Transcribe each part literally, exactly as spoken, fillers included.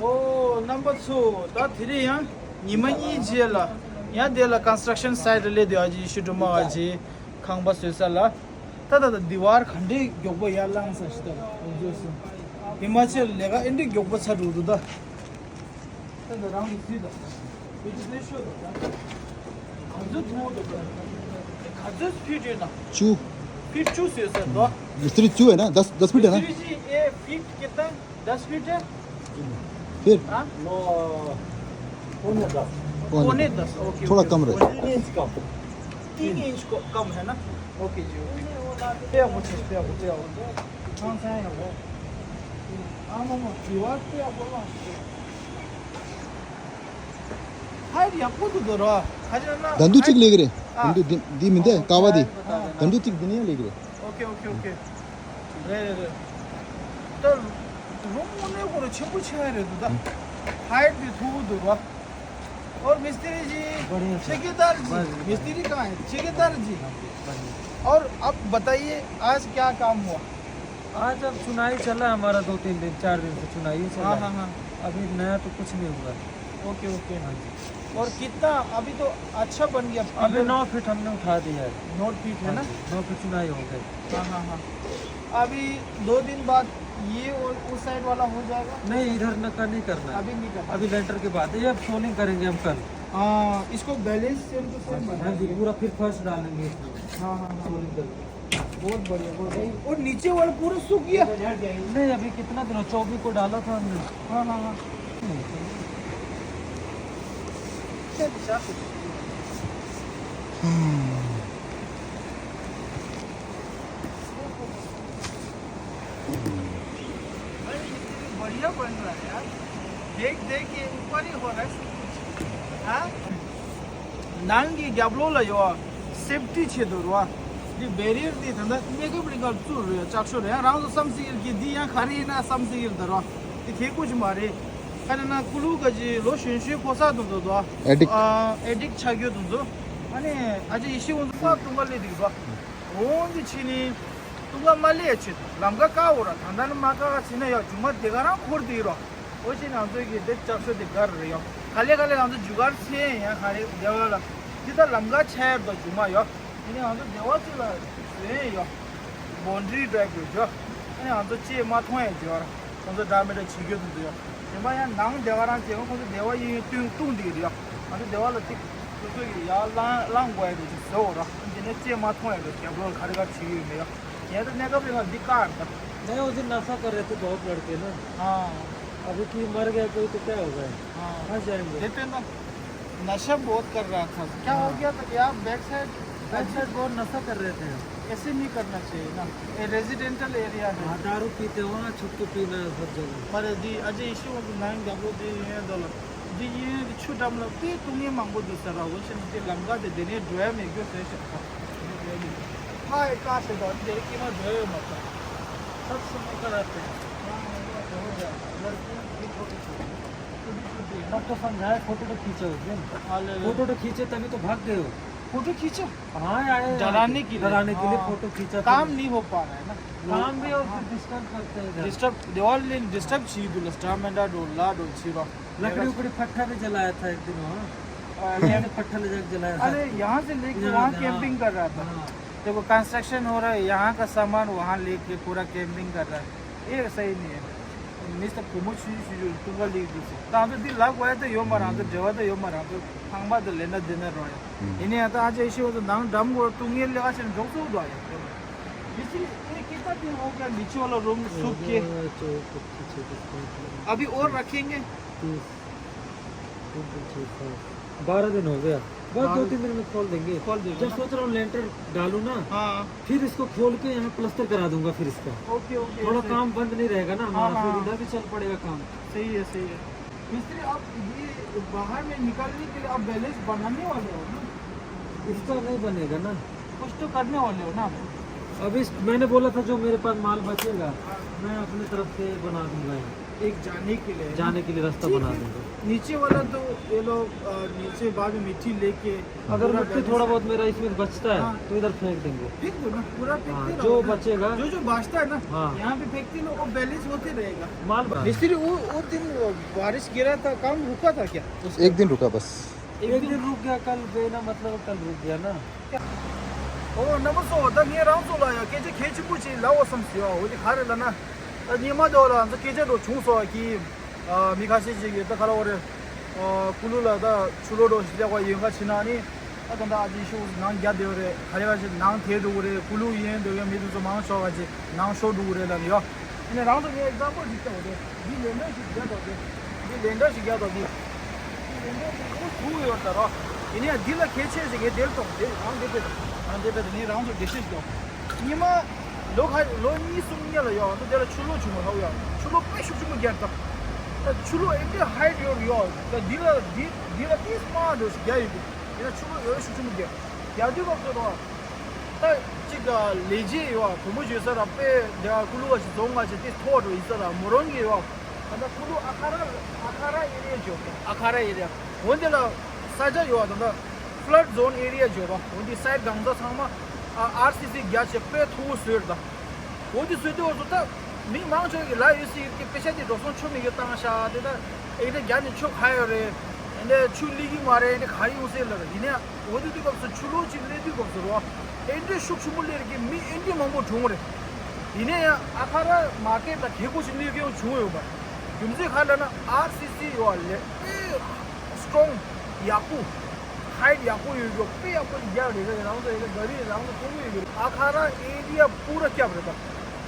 ཨོ་རྣམ་པ་ཚོ། ད་དེ་རིང་ཡང་ཉི་མ་གཉིས་རྗེས་ལ་ཡང་དེ་ལ་construction site ལ་སླེབས་བསྡད་ཡོད། ཨ་ཅེ་ཡེ་ཤེས་སྒྲོལ་མ་ཨ་ཅེ་ཁང་པ་བཟོས་ས་ལ། ད་ད་ད་དིཝར་ག་འདྲའི་མགྱོགས་པོ་ཡར་བསླངས་ས་ཞིག་ད་ཡོད་ཟེར། ཧི་མ་ཅལ་ལས་ཀ་ཨེ་འདྲའི་མགྱོགས་པོ་ཚར་འགྲོ་འདུག་ད། ད་ད་རང་གི་སུས་ད་བེད་སྤྱོད་ཤོད་ད། ག་ཚོད་མཐོ་འདུག་ད། ག་ཚོད་སྤིཌ་ཡོད་ན། བཅུ། སྤིཌ་བཅུ་ཟེར་ས་འདུག། मिस्त्री चू है ना, दस, दस फीट है ना? मिस्त्री जी, ये फीट कितना? दस फीट है? फिर? हाँ? नौ, पौने दस। पौने पौने दस। दस, ओके, थोड़ा ओके। कम रहे। तीन इंच कम। तीन इंच को कम है ना? ओके जी, ओके। पे मुझे, पे मुझे। हाँ, सही है वो। हाँ, मामा, दीवार पे आप बोलो। ཧའེ་ཡག་པོ་འདུག་དོ་ར། ཁ་ཅིག་ན་ད་འདུ་གཅིག་ལེགས་རེད། ཨ། ད་འདུ་འདི་འདི་མི་འདས་ཀ་བ་འདི། ཨ། ད་འདུ་གཅིག་འདི་ནས་ལེགས་རེད། ཨོ་ཁེ་ཨོ་ཁེ་ཨོ་ཁེ། རེད་རེད་རེད། ད་རུམ་དངོས་གནས་ཁོ་ར་ཆེན་པོ་ཆེ་བ་རེད་འདུག་ད། ཧའེ་འདི་མཐོ་པོ་འདུག་ར། और मिस्त्री जी, बढ़िया सर। ठेकेदार जी, बढ़िया, मिस्त्री कहाँ है? ठेकेदार जी। बढ़िया। और अब बताइए, आज क्या काम हुआ? आज अब चुनाई चला हमारा, दो तीन दिन, चार दिन से चुनाई चला हाँ, है। हाँ, हाँ। अभी नया तो कुछ नहीं हुआ। Okay, okay. हाँ जी। और कितना, अभी तो अच्छा बन गया अभी फिगर? नौ फीट हमने उठा दिया है। नौ फीट है हाँ ना? जी, नौ फीट चुनाई हो गई। हाँ, हाँ, हाँ। अभी दो दिन बाद ये और उस साइड वाला हो जाएगा? नहीं, इधर न का नहीं करना है। अभी नहीं करना। अभी लेंटर के बाद, ये अब सोलिंग करेंगे हम कल। हाँ, इसको बैलेंस सेम टू सेम हाँ जी, बनाएंगे। पूरा फिर फर्श डालेंगे इसमें। हाँ, हाँ, हाँ। सोलिंग करके। बहुत बढ़िया, बहुत बढ़िया। और नीचे वाला पूरा सूख गया। नहीं, अभी कितना दिन हो, चौबीस को डाला था हमने। हाँ, हाँ, हाँ। अरे, ये तो बढ़िया बन रहा है यार। देख देख के ऊपर ही हो रहा है सब कुछ। हाँ? ནང་གི་རྒྱབ་ལོགས་ལ་ཡོད་སེབ་ཊི་ཆེད་དུ་རེད་བ། འདི་བེ་རི་ཡར་འདི་ད་ལྟ་གནས་སྐབས་རིང་ལ་བཙུགས་རེད། ལྕགས་ཤོག་རེད། ཡང་རང་ཚོ་བསམ་སྲིད་ཀྱི་འདི་ཡང་ག་རེ་ཡིན་ན་བསམ་སྲིད་ཀྱི་ད་རེད་བ། འདི་ཐེ་ཁུ་ཅིག་མ་རེད། ཁ་ན་ན་ཀུ་ལུ་ག་ཅི་ལོ་གཞོན་གཞོན་ཕོ་གསར་དུ་འཛོ་དོ། ཨེ་ཌིག་ཨ་ཨེ་ཌིག་ཆགས་རྒྱུ་དུ་འཛོ། ཨ་ནི་ཨ་ཅེ་ཡེ་ཤེས་ཁོང་ཚོ་ཕར་ཏུང་ཀ་ལེ་འདི་རེད་བ། འོང་འདི་ཕྱི་ནི་ཏུང་ཀ་མ་ལེ་ཆེད་དུ་ལམ་ཀ་ཀ་འོ་ར། ད་ལྟ་ནི་མ་ཀ་ཀ་ཕྱི་ན་ཡ་རྒྱུ་མ་དེ་ག་རང་འཁོར་འདི་རོ། འོ་ཅི་ང་ཚོའི་གི་དེབ་ལྕགས་ཤོག་དེ་གར་རེད་ཡོ། ག་ལེ་ག་ལེ་ང་ཚོ་རྒྱུ་གར་ཚེ་ཡང་ག་རེ་བདེ་བ་ལ། འདི་ད་ལམ་ཀ་ཆ་ཡར་དོ་རྒྱུ་མ་ཡོ། དེ་ནས་ང་ཚོ་བདེ་བ་ཅིག་ལ་བཟོས་ཡོ། བོན་ཌི་རི་ཌ་རའེབ་རེད་ཡོ། དེ་ནས་ང་ཚོ་ཅེས་མ་མཐོང་ཡ་རྒྱུ་བར་ཁོང་ཚོ་ཌ་མེ་ཌ་བྱེད་རྒྱུ་དུ་འདུག་ཡོ། དེ་མ་ཡང་ནང་བདེ་བ་རང་བྱེད་ཁོང་ཚོ་བདེ་བ་ཡིན་ཡིན་བཏུང་བཏུང་འདི་རེད་ཡོ། ང་ཚོ་བདེ་བ་ལ་ཅིག་སོ་སོ་གི་ཡར་ལངས་ལངས་དགོས་ཡ་རེད་ཅིག་བཟོ་འོ་ར། དེ་ནས་ཅེས་མ་མཐོང་ཡ་རེད། རྒྱབ་ལོགས་ག་རེ་ག་བྱེད་ཡོད་མེད་ཡོ། ཡང་ད་གནས་སྐབས་རིང་ལ་འདི་བཀག་རེད་ད། नहीं, उस दिन नशा कर रहे थे बहुत लड़के ना। हाँ। अभी कि मर गया कोई तो क्या होगा? हाँ। फंस जाएंगे। देते ना, नशा बहुत कर रहा था। क्या हो हाँ। गया था? यहाँ बैक साइड बैक साइड बहुत नशा कर रहे थे। ऐसे नहीं करना चाहिए ना। ये रेजिडेंशियल एरिया है। हाँ, दारू पीते हो ना, छुप के पीना है सब जगह। पर जी, अजय इशू को नाइन डब्ल्यू डी ये दो लोग। འདི་ཡིན་ཆུ་འགྲམ་ལ་དཔེ་སྡུག་བསྔལ་མང་པོ་འདུག་ཟེར་ར། འོ་ཕྱིན་ཅི་ལམ་ཀ་དེ་དེ་ནས་འགྲོ་ཡ་མེད་རྒྱུ་ཟེར་ཤག་ཧ་ཧེ་ཀ་ཤེ་ད་དེ་ཀི་མ་འགྲོ་ཡ་མ་ཐག་ཐབས་སུ་མི་ཀ་ར་ཏེ། तब तो समझाया, फोटो तो खींचा उस दिन। फोटो तो खींचे तभी तो भाग गए हो। फोटो खींचा? हाँ यार, डराने के लिए। डराने के लिए हाँ। फोटो खींचा था। काम नहीं हो पा रहा है ना। काम भी और फिर डिस्टर्ब करते हैं इधर। डिस्टर्ब, दीवार ले डिस्टर्ब ची दुलस, डामेंडा डोला डोल ची रो। लकड़ी उकड़ी पट्ठा भी जलाया था एक दिन वहाँ। अ, यहाँ से पट्ठा ले जाके जलाया था। अरे, यहाँ से लेके यहाँ वहाँ से, हाँ। कैंपिंग कर रहा था। हाँ। देखो, कंस्ट्रक्शन हो रहा है, यहाँ का सामान वहाँ लेके पूरा कैंपिंग कर रहा है, ये सही नहीं है। मिस्टर कुमुद शुरू शुरू तुंगा लीग दूसरे। तो हम तो दिल लाग हुआ है, तो यो मरा, हम तो जवा तो यो मरा, हम तो खांगबा तो लेना देना रोया। हम्म। इन्हें आता आज ऐसे हो तो नाम डम को तुंगे लेगा से जोक सो दो आया। इसी ये कितना दिन हो गया नीचे वाला रूम सूख के? अभी और रखेंगे। तीस, तीन, तीन, छः, सात, बारह दिन हो गया। बस दो तीन दिन में खोल देंगे। खोल देंगे जब ना। सोच रहा हूँ लेंटर डालूँ ना, हाँ। फिर इसको खोल के यहाँ प्लास्टर करा दूंगा फिर इसका। ओके, ओके, थोड़ा काम बंद नहीं रहेगा ना हमारा, हाँ, फिर हाँ। इधर भी चल पड़ेगा काम। सही है, सही है। मिस्त्री, आप ये बाहर में निकालने के लिए आप बैलेंस बनाने वाले हो ना? इसका नहीं बनेगा ना। कुछ तो करने वाले हो ना आप? अभी इस-, मैंने बोला था जो मेरे पास माल बचेगा, मैं अपनी तरफ से बना दूंगा यहाँ। एक जाने के लिए है ना? जाने के लिए रास्ता ठीक बना है। देंगे। नीचे वाला तो ये लोग अ, नीचे बाद में मिट्टी लेके अगर पूरा मिट्टी बैलेंस थोड़ा बहुत मेरा इसमें बचता है हाँ। तो इधर फेंक देंगे। फेंक दो ना, पूरा फेंकते हाँ, रहो जो ना। बचेगा। जो जो बचता है ना, हाँ। यहाँ पे फेंकते रहो, वो बैलेंस होते रहेगा। माल बना- मिस्त्री, वो वो दिन बारिश गिरा था, काम रुका था क्या? एक दिन रुका बस। एक दिन रुक गया, कल गए ना, मतलब कल रुक गया ना। ཨོ་རྣམ་པ་ཚོ། ད་ངས་རང་ཚོ་ལ་ཡང་སྐད་ཆ་གལ་ཆེན་པོ་ཅིག་ལབ་དགོས་བསམ་ཟེར་བ། འོ་དེ་ག་རེ་ལབ་ན། ད་སྔོན་མ་དེ་བ་ལ་ང་ཚོ་སྐད་ཆ་འདྲ་བྱུང་སོང་བ་གི། ཨ། མི་ཁ་ཤས་ཅིག་གིས་ད་ག་རེ་ལབ་དགོས་རེད། ཨ། ཀུ་ལུ་ལ་ད་ཆུ་ལོག་འདྲ་ཞིག་སླེབས་པ་ཡོད་ག་ཕྱིན་ན་ནི། ད་ད་ད་ཨ་ཅེ་ཤོག་ནང་རྒྱབ་བསྡད་པ་རེད། ག་ལེ་ག་ཅིག་ནང་དེད་འགྲོ་གི་རེད། ཀུ་ལུ་ཡན་འགྲོ་མཁན་མི་དེ་ཚོ་མང་ཤོས་ག་ཅིག་ནང་ཤོར་འགྲོ་གི་རེད་ལབ་ནི་ཡོད། ཡིན་ནའི་རང་ཚོ་ངས་ཨེག་ཛམ་པལ་ཞིག་བལྟས་པ་དེ། འདི་ལེན་ཌར་ཞིག་བརྒྱབ་འདུག་འདི། འདི་ལེན་ཌར་ཞིག་བརྒྱབ་འདུག་འདི། འདི་ལེན་ཌར་འདི་ཨུ་ཐུག་ཡོད་ད་རོ། ཡིན་ནའི་འདི་ལ་གལ་ཆེ་ཞིག་གི་དེར་གཏོང་དེ་རང་དེ་དཔེ་དང་། རང་དེ་དཔེ་དང་ངས་རང་ཚོ་འགྲེལ་བཤད་ཞིག་གཏོང་། སྔོན་མ་ལོ་ཁ་ལོ་གཉིས་གསུམ་སྔོན་ལ་ཡོད། ང་ཚོ་དེ་ལ་ཆུ་ལོག་བྱུང་བ་ཧ་གོ་ཡོད། ཆུ་ལོག་དཔེ་ཤུགས་ཆེན་པོ་བརྒྱབ་ད། ད་ཆུ་ལོག་ཨེ་འདྲའི་ཧའེ་ཡོད་ཡོད། ད་འདི་ལ་འདི་འདི་ལ་ཏིས་མ་འདྲ་ཞིག་རྒྱག་ཡོད་གི། ཡིན་ན་ཆུ་ལོག་ཡོད་ཤུགས་ཆེན་པོ་རྒྱག་རྒྱག་དུས་སྐབས་སུ་རོ། ད་ཅིག་ལས་བྱེད་ཡོད་བུ་མོ་བྱོས་ས་ར་དཔེ་དེ་ཀུ་ལུ་བ་ཞིག་རྫོང་བ་ཞིག་དེ་མཐོ་བ་འགྲོ་ཡིན་ས་ར་མོ་རང་གི་ཡོད། ད་ལྟ་ཀུ་ལུ་ཨ་ཁ་ར་ཨ་ཁ་ར་ཨེ་རི་ཡ་འཇོག་ཨ་ཁ་ར་ཨེ་རི་ཡ། འོན་ཏེ་ལ་ས་ཆ་ཡོད། ད་ལྟ་ཕ་ལ་ཌི་ཛོན་ཨེ་རི་ཡ་འཇོག་པ། འོན་ཏེ་སའེ་ཌི་གང་ས་ཚང་མ་ཨར་སི་སི་རྒྱ་ཆེ་དཔེ་མཐོ་བོ་བཟོས་རེད་ད། འོ་དེ་བཟོས་དུས་འོ་ཚོ་ད་མི་མང་ཆོག་གི་ལ་ཡོད་སྲིད་ཀྱི་དཔེ་ཆ་དེ་འགྲོ་སོང་ཆོ་མི་གི་བཏང་ཤག་དེ་ད་ཨེ་འདྲ་རྒྱ་ནས་ཆོ་ག་ཡོད་རེད། ཨེ་འདྲ་ཆུ་སླེབས་ཀྱི་མ་རེད། ཨེ་འདྲ་ག་ཡོང་སྲིད་ལ་རེད། ཡིན་ནའི་འོ་དེ་དུས་སྐབས་སུ་ཆུ་ལོག་ཅིག་སླེབས་དུས་སྐབས་སུ་རོ། ཨེ་འདྲ་ཤུགས་ཆེན་པོ་སླེབས་ཀྱི་མི་ཨེ་འདྲ་མང་པོ་གྲོངས་རེད། ཡིན་ནའི་ཡང་ཨ་ཁ་ར་མར་ཀེ་ཊི་ལ་ཁེ་པོ་ཞིག་གནོད་སྐྱོན་བྱུང་ཡོད་པ། རྒྱུ་མཚན་ག་རེ་ལབ་ན་ཨར་སི་སི་ཡོད་ལས་དཔེ་སི་ཊོང་ཡག་པོ། ཧའེ་ཊི་ཡག་པོ་ཡོད་རྒྱུ། དཔེ་ཡག་པོ་ཞིག་རྒྱག་རེད། རང་ཚོ་ཡི་གེ་ག་རེ་རང་ཚོ་མཐོང་གི་ཡོད་རེད། ཨ་ཁ་ར་ཨེ་རི་ཡ་པུ་ར་སྐྱབས་རེད་ད།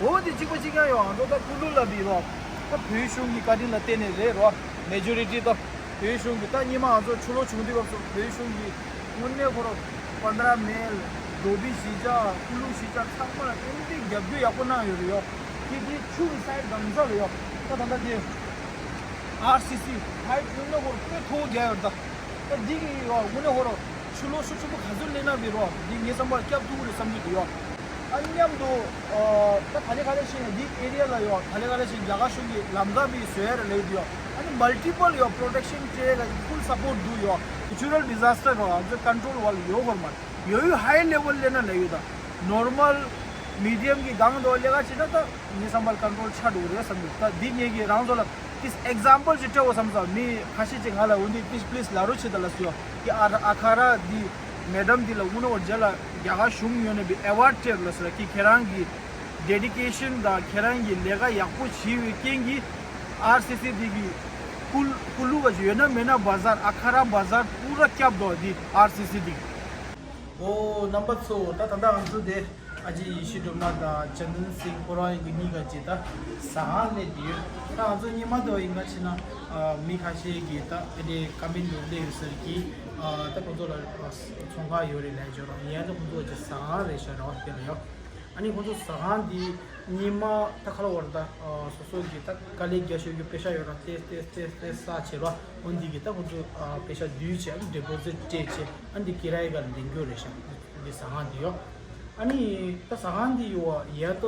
འོ་དེ་གཅིག་པ་གཅིག་རྐྱང་ཡོད། ཨ་འདྲ་ད་ཀུ་ལུ་ལ་བི་རོགས་ད་བོད་གཞུང་གི་བཀའ་དྲིན་ལ་བརྟེན་ནས་རེད་རོ། མེ་ཇོ་རི་ཊི་ད་བོད་གཞུང་གི་ད་སྔོན་མ་ང་ཚོ་ཆུ་ལོག་བྱུང་དུས་སྐབས་སུ་བོད་གཞུང་གི་དངོས་གནས་ཁོ་རང་པན་དྲ་མེལ་དོ་བི་གཞིས་ཆགས་ཀུ་ལུ་གཞིས་ཆགས་ཚང་མ་ལ་ཏན་ཏན་རྒྱབ་སྐྱོར་ཡག་པོ་གནང་ཡོད་རེད་ཡོད། དེ་དེ་ཆུ་གི་སའེ་ཌི་གང་ས་ལ་ཡོད། ད་ད་ད་དེ་ཨར་སི་སི་ཧའེ་ཊི་དངོས་གནས་ཁོ་རང་དཔེ་མཐོ་བོ་རྒྱག་ཡོད་ད། ད་འདི་གི་ཡོད་དངོས་གནས་ཁོ་རང་ཆུ་ལོག་ཤུགས་ཆེན་པོ་ག་ཚོད་སླེབས་ན་བི་རོགས་འདི་ངའི་བསམ་པར་སྐྱབས་ཐུབ་ཀྱི་རེད་བསམ་གྱི་འདུག་ཡོད། ཨ་མཉམ་དུ་ཨ་ད་ག་ལེ་ག་ལེ་བྱས་ནས་འདི་ཨེ་རི་ཡ་ལ་ཡོད། ག་ལེ་ག་ལེ་བྱས་རྒྱ་གར་གཞུང་གི་ལམ་ཁ་བི་བཟོས་ཡ་རེད་ལབ་ཀྱི་འདུག་ཡོད། ཨ་ནི་མལ་ཊི་པལ་ཡོད་པྲོ་ཊེག་ཤན་སྤྲད་ལ་ཕུལ་སཔོར་ཊི་འདུག་ཡོད། ནེ་ཅུ་རལ་ཌི་ཛ་སི་ཊར་རོ་ང་ཚོ་ཀོན་ཊོལ་བ་ལ་ཡོད་དགོས་མ་རེད། ཡོད་ཡོད་ཧའེ་ལེ་ཝལ་སླེབས་ན་ལབ་ཡོད་ད། ནོར་མལ་མི་ཌི་ཡམ་གི་སྒང་དུ་སླེབས་ཀ་བྱས་ན་ད་ངའི་བསམ་པར་ཀོན་ཊོལ་ཆགས་འགྲོ་གི་རེད་བསམ་གྱི་འདུག་ད་འདི་ངས་ཀྱི་རང་ཚོ་ལ་ཏིས་ཨེག་ཛམ་པལ་ཅིག་སྤྲད་དགོས་བསམ་སོང་། མི་ཁ་ཤས་ཅིག་ང་ལ་འོ་འདི་ཏིས་པི་ལི་སི་ལབ་རོགས་བྱེད་ད་ལབ་སོང་། ཀི་ཨ་ཨ་ཁ་ར་འདི་མེ་ཌམ་འདི་ལ་དངོས་གནས་ཁོ་རང་རྗེས་ལ་རྒྱ་གར་གཞུང་ཡོང་ནས་པའི་ཨེ་ཝར་ཌི་སྤྲད་ལབ་སོང་། ཀི་ཁྱེད་རང་གི་ཌེ་ཌི་ཀེ་ཤན་དང་ཁྱེད་རང་གི་ལས་ཀ་ཡག་པོ་བྱས་པའི་རྐྱེན་གྱིས་ཨར་སི་སི་འདི་གི་ཀུ་ཀུ་ལུ་ག་ཡོད་ན་མེད་ན་བ་ཛར་ཨ་ཁ་ར་བ་ཛར་པུ་ར་སྐྱབས་འདུག་འདི་ཨར་སི་སི་འདི། ཨོ་རྣམ་པ་ཚོ། ད་ད་ལྟ་ང་ཚོ་དེ་ཨ་ཅེ་ཡེ་ཤེས་སྒྲོལ་མ་དང་ཅན་དན་སིང་ཁོ་རང་གཉིས་ཀ་ཅིག་ད་ཟ་ཁང་སླེབས་བསྡད་ཡོད། ད་ང་ཚོ་སྔོན་མ་དེ་བ་ཡིན་ན་ཕྱིན་ན་ཨ་མི་ཁ་ཤས་ཀྱིས་ད་ཨེ་འདྲའི་ཀ་མེན་ཊི་སླེབས་ཡོད་ཟེར་གི། ཨ་ད་ཁོ་ཚོ་ལ་ཨ་ཚོང་ཁང་ཡོད་རེད་ལབ་ཡོད་ར། ཡིན་ཡང་ད་ཁོ་ཚོ་ཅིག་ཟ་ཁང་རེད་ཤག་ར་བ་དེ་ལ་ཡོད། ཨ་ནི་ཁོ་ཚོ་ཟ་ཁང་འདི་སྔོན་མ་ད་ག་རེ་ལབ་དགོས་རེད། ད་ཨ་སོ་སོ་གི་ད་དཀའ་ལས་རྒྱག་ཤོར་རྒྱུ་པེ་ཤ་ཡོད་ར། ཏེ་ཏེ་ཏེ་ཏེ་ས་བྱེད་ར། འོ་འདི་གི་ད་ཁོ་ཚོ་ཨ་པེ་ཤ་བསྡུས་བྱས། ཨ་ནི་ཌི་པོ་ཟིཊ་སྤྲད་བྱས། ཨ་ནི་འདི་ཀི་རའི་ག་ལ་ལེན་རྒྱུ་རེད་ཤག་འདི་ཟ་ཁང་འདི་ཡོད། ཨ་ནི་ད་ཟ་ཁང་འདི་ཡོད་པ་ཡ་ད་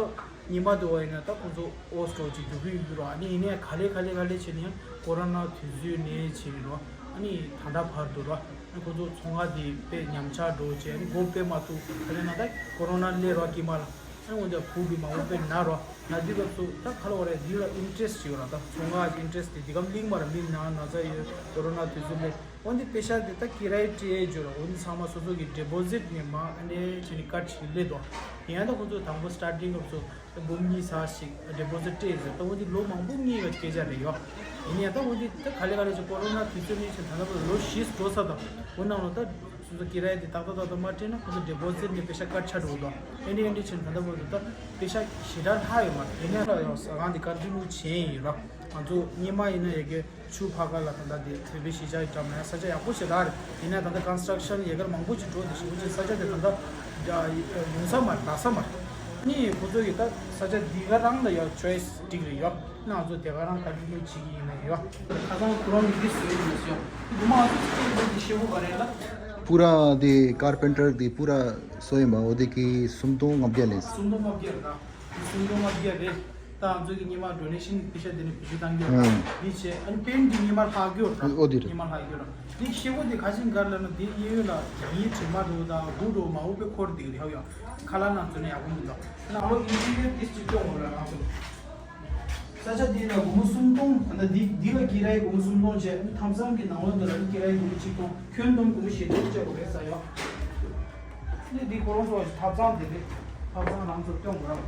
སྔོན་མ་དེ་བ་ཡིན་ན་ད་ཁོ་ཚོ་ཨོ་སི་ཊོར་ཅིག་རྒྱུག་གི་ཡོད་ར། ཨ་ནི་ཡིན་ནའི་ག་ལེ་ག་ལེ་ག་ལེ་བྱས་ནས་ཡང་ཀོ་རོ་ན་དུས་ཚོད་ནས་བྱས་ནས་ར། ཨ་ནི་ད་ལྟ་བར་དུ་ར། ཨ་ནི་ཁོ་ཚོ་ཚོང་ཁང་འདི་དཔེ་ཉམས་ཆག་འགྲོ་བྱས། ཨ་ནི་སྒོ་ཕྱེ་མ་ཐུབ། ག་རེ་ན་ད་ཀོ་རོ་ན་སླེབས་ར་དཀྱིལ་མ་ལ། ཨ་ནི་འོན་ཏེ་ཕྲུ་གུ་མང་པོ་དཔེ་ན་ར། ན་དུས་སྐབས་སུ་ད་ག་རེ་ལབ་དགོས་རེད། འདི་ལ་ཨིན་ཊི་རེ་སི་ཊི་ཡོད་ར། ད་ཚོང་ཁང་གི་ཨིན་ཊི་རེ་སི་ཊི་དེ་དེ་ག་གླེང་མ་ར། མི་ན་ན་ཚ་ཡོད། ཀོ་རོ་ན་དུས་ཚོད་སླེབས། འོན་ཏེ་པེ་ཤ་དེ་ད་ཀི་རའི་སྤྲད་རྒྱུ་ར། འོན་ཏེ་ཚང་མ་སོ་སོ་གི་ཌི་པོ་ཟིཊ་ནས་མར་ཨ་ནི་བྱས་ནས་ཀཊ་བྱས་སླེབས་འདུག་ཡིན་ཡང་ད་ཁོ་ཚོ་དང་པོ་སི་ཊར་ཊིང་སྐབས་སུ་ད་འབུམ་གཉིས་ཙམ་ཞིག་ཌི་པོ་ཟིཊ་སྤྲད་ཟེར། ད་འོན་ཏེ་ལོ་མང་པོ་སྔོན་གྱི་སྐད་ཆ་རེད་ཡོད། ཡིན་ཡང་ད་འོན་ཏེ་ད་ག་ལེ་ག་ལེ་བྱས་ཀོ་རོ་ན་དུས་ཚོད་ནས་བྱས་ད་ལྟ་བར་ལོ་བཞི་འགྲོ་ཚར་དང་། འོ་ནང་ལོ་ད་སོ་སོ་ཀི་རའི་དེ་ཏག་ཏག་ཏག་ཏག་མ་སྤྲད་ན་ཁོ་ཚོ་ཌི་པོ་ཟིཊ་ནས་པེ་ཤ་ཀཊ་ཆགས་འགྲོ་གི་འདུག་ཨེ་འདྲ་ཨེ་འདྲ་བྱས་ད་ལྟ་བར་དུ་ད་པེ་ཤ་ཞེ་དྲག་ལྷག་ཡོད་མ་རེད། ཡིན་ཡང་ད་ཡང་ཟ་ཁང་དེ་ཀོན་ཊི་ནིའུ་བྱས་ཡིན་ར། ང་ཚོ་སྔོན་མ་ཡིན་ན་ཡ་གི་ཆུ་ཕར་ཁ་ལ་ད་ལྟ་དེ་བོད་པའི་གཞིས་ཆགས་ཀྱི་འགྲམ་ན་ས་ཆ་ཡག་པོ་ཞེ་དྲག་རེད། ཡིན་ན་ད་ལྟ་ཀོན་སི་ཊྲག་ཤན་ཡ་གར་མང་པོ་ཅིག་འགྲོ་དེ་ཞེ་པོ་ཅིག་ས་ཆ་དེ་ད་ལྟ་ཡོང་ས་མ་རེད། ད་ས་མ་རེད། ཨ་ནི་ཁོ་ཚོ་གི་ད་ས་ཆ་འདི་ག་རང་ལ་ཡ་ཆོའི་སི་འགྲིག་རེད་ཡ། ང་ཚོ་དེ་ག་རང་ཀོན་ཊི་ནིའུ་བྱེད་ཀྱི་ཡིན་ན་ཡ། ཁ་སང་ཁོ་རང་གི་འདི་བཟོས་ཡིན་ཟེར་ཡ། འདི་མ་ང་ཚོ་ཅིག་འདི་ཤེས་གོ་ག་རེད་ལ། पूरा दे कारपेंटर दे पूरा सोए मा ओदे की सुमतो ngabya लेंस। སུམ་སྟོང་ལྔ་བརྒྱ་རེད་ད། སུམ་སྟོང་ལྔ་བརྒྱ་རེད། ད་ང་ཚོ་གི་སྔོན་མ་ཌོ་ནེ་ཤན་པེ་ཤ་དེ་ནས་བེད་སྤྱོད་བཏང་རྒྱུ་ཨང་། འདི་བྱས། ཨ་ནི་པེན་འདི་སྔོན་མ་ལྷག་རྒྱུ་ར། ཨོ་འདི་རེད། སྔོན་མ་ལྷག་རྒྱུ་ར། འདི་ཤེལ་སྒོ་འདི་ག་ཅིག་གར་ལབ་ན། འདི་གཡས་གཡོན་ལ་ཡིན་དྲི་མ་འདྲ་བོ་དང་སྦུག་འདྲ་བོ་མང་པོ་དཔེ་འཁོར་བསྡད་ཀྱི་རེད། ཧ་ཡ། ཁ་ལག་ནང་བཙོས་ན་ཡག་པོ་མི་འདུག་ནང་ལོགས་ཨིན་ཊི་རི་ཡར་ཏིས་ཅིག་སྐྱོང་དགོས་ར། ང་ཚོ་ས་ཆ་འདི་ལ་སྒོར་མོ་སུམ་སྟོང་། ད་འདི་འདི་ལ་ཀི་རའི་སྒོར་མོ་སུམ་སྟོང་བྱས། ཨ་ནི་ཐབ་ཚང་གི་ནང་ལོགས་འདི་ལ་ཀི་རའི་སྒོར་མོ་ཆིག་སྟོང་། ཁྱོན་བསྡོམས་སྒོར་མོ་བཞི་སྟོང་བྱས་དགོས་རེད་ས་ཡ། ནི་འདི་ཁོ་རང་ཚོ་ཐབ་ཚང་དེ་རེད། ཐབ་ཚང་རང་ཚོ་སྟོན་དགོས་ར།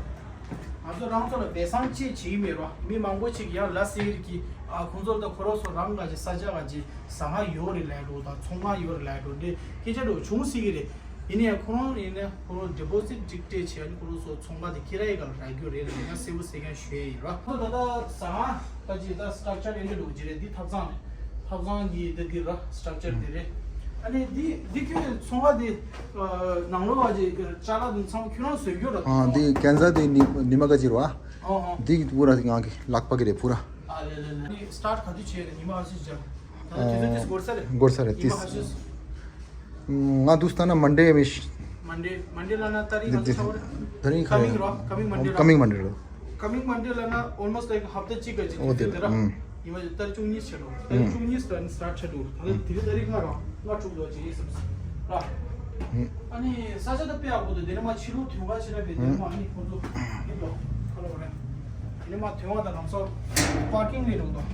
ང་ཚོ་རང་ཚོ་ལ་སྦས་གསང་ཅིག་བྱེད་ཀྱི་མེད་ར། མི་མང་པོ་ཅིག་ཡང་ལབ་ཟེར་གི། ཨ། ཁོང་ཚོ་ད་ཁོ་རང་ཚོ་རང་ག་ཅིག་ས་ཆ་ག་ཅིག་ཟ་ཁང་ཡོད་རེད་ལབ་འགྲོ་དང་། ཚོང་ཁང་ཡོད་རེད་ལབ་འགྲོ། འདི་སྐད་ཆ་འགྲོ་བྱུང་སྲིད་ཀྱི་རེད། ཡིན་ནའི་ཁོ་རང་ཡིན་ནའི་ཁོ་རང་ཌི་པོ་ཟིཊ་ཅིག་སྤྲད་བྱས་ནས་ཁོ་རང་ཚོ་ཚོང་པ་དེ་ཁྱེར་ཡ་ག་ལ་རག་རྒྱུ་རེད་ལབ་ཡ་གསལ་པོ་གསལ་རྐྱང་ཞུ་ཡ་ཡིན་ར། ཁོ་ད་ལྟ་ཟ་ཁང་ད་ཅིག་ད་སི་ཊག་ཅར་ཨེ་འདྲ་འགྲོ་གི་རེད། འདི་ཐབ་ཚང་རེད། ཐབ་ཚང་གི་འདི་འདི་ར། སི་ཊག་ཅར་འདི་རེད། ཨ་ནི་འདི་འདི་ཁྱོད་ཚོང་པ་དེ་ནང་ལོགས་ཀྱི་ཅ་ལག་དེ་ཚང་མ་ཁྱོད་རང་བཟོས་རྒྱུ་ར། ཨ། འདི་གན་ཟ་དེ་ཉི་ཉི་མ་ག་ཅིག་ར། ཨ་ཨ། འདི་པུ་ར་ང་གི་ལག་པ་གི་རེད་པུ་ར། ཨ་ལེ་ལེ་ལེ། ཨ་ནི་སི་ཊར་ག་དུས་བྱས་རེད། ཉི་མ་ག་ཚོད་བྱས། ད་དུས་ཚོད་དེ་འགོར་ས་རེད། འགོར་ས་རེད། ཉི་མ་ག་ཚོད། ང་འདུག་སྟངས་ན་མན་ཌེ་མི་ཤ- མན་ཌེ། མན་ཌེ་ལབ་ན་ཏ་རིག་ག་ཚོད་ཆགས་པ་རེད། ད་རིང་ཁ་ཀ་མིང་རོ། ཀ་མིང་མན་ཌེ་ར། ཀ་མིང་མན་ཌེ་རོ། ཀ་མིང་མན་ཌེ་ལབ་ན་ཨོལ་མོ་སི་ཊི་ལའིཀ་ཧབ་ཏ་གཅིག་ག་ཅིག་ཨོ་དུས་དེ་ར། ཨུམ། ཉི་མ་ད་རིང་བཅུ་གཉིས་བྱས་རོ། ད་རིང་ཨུམ། བཅུ་གཉིས་ལ་ནི་སི་ཊར་ཆགས་འདུག་ད་ལྟ་དེ་རིང་ཏ་རིག་ལྔ་རོ། ལྔ་དྲུག་འདུག་ཅིག་ཡིན་སམ་སི་ར། ཨུམ། ཨ་ནི་ས་ཆ་ད་དཔེ་ཡག་པོ་འདུག་དེ་ནས་མ་ཕྱི་ལོགས་ཐོན་ཁ་ཕྱི་ལ་བས་དེ་ནས་མ་ཨ་ནི་ཁོང་ཚོ་ཡིན་ལོ། ཁ་ལོ་རེད། དེ་ནས་མ་ཐོན་བ་དང་ལམ་སང་པར་ཀིང་ལས་འགྲོ་འདུག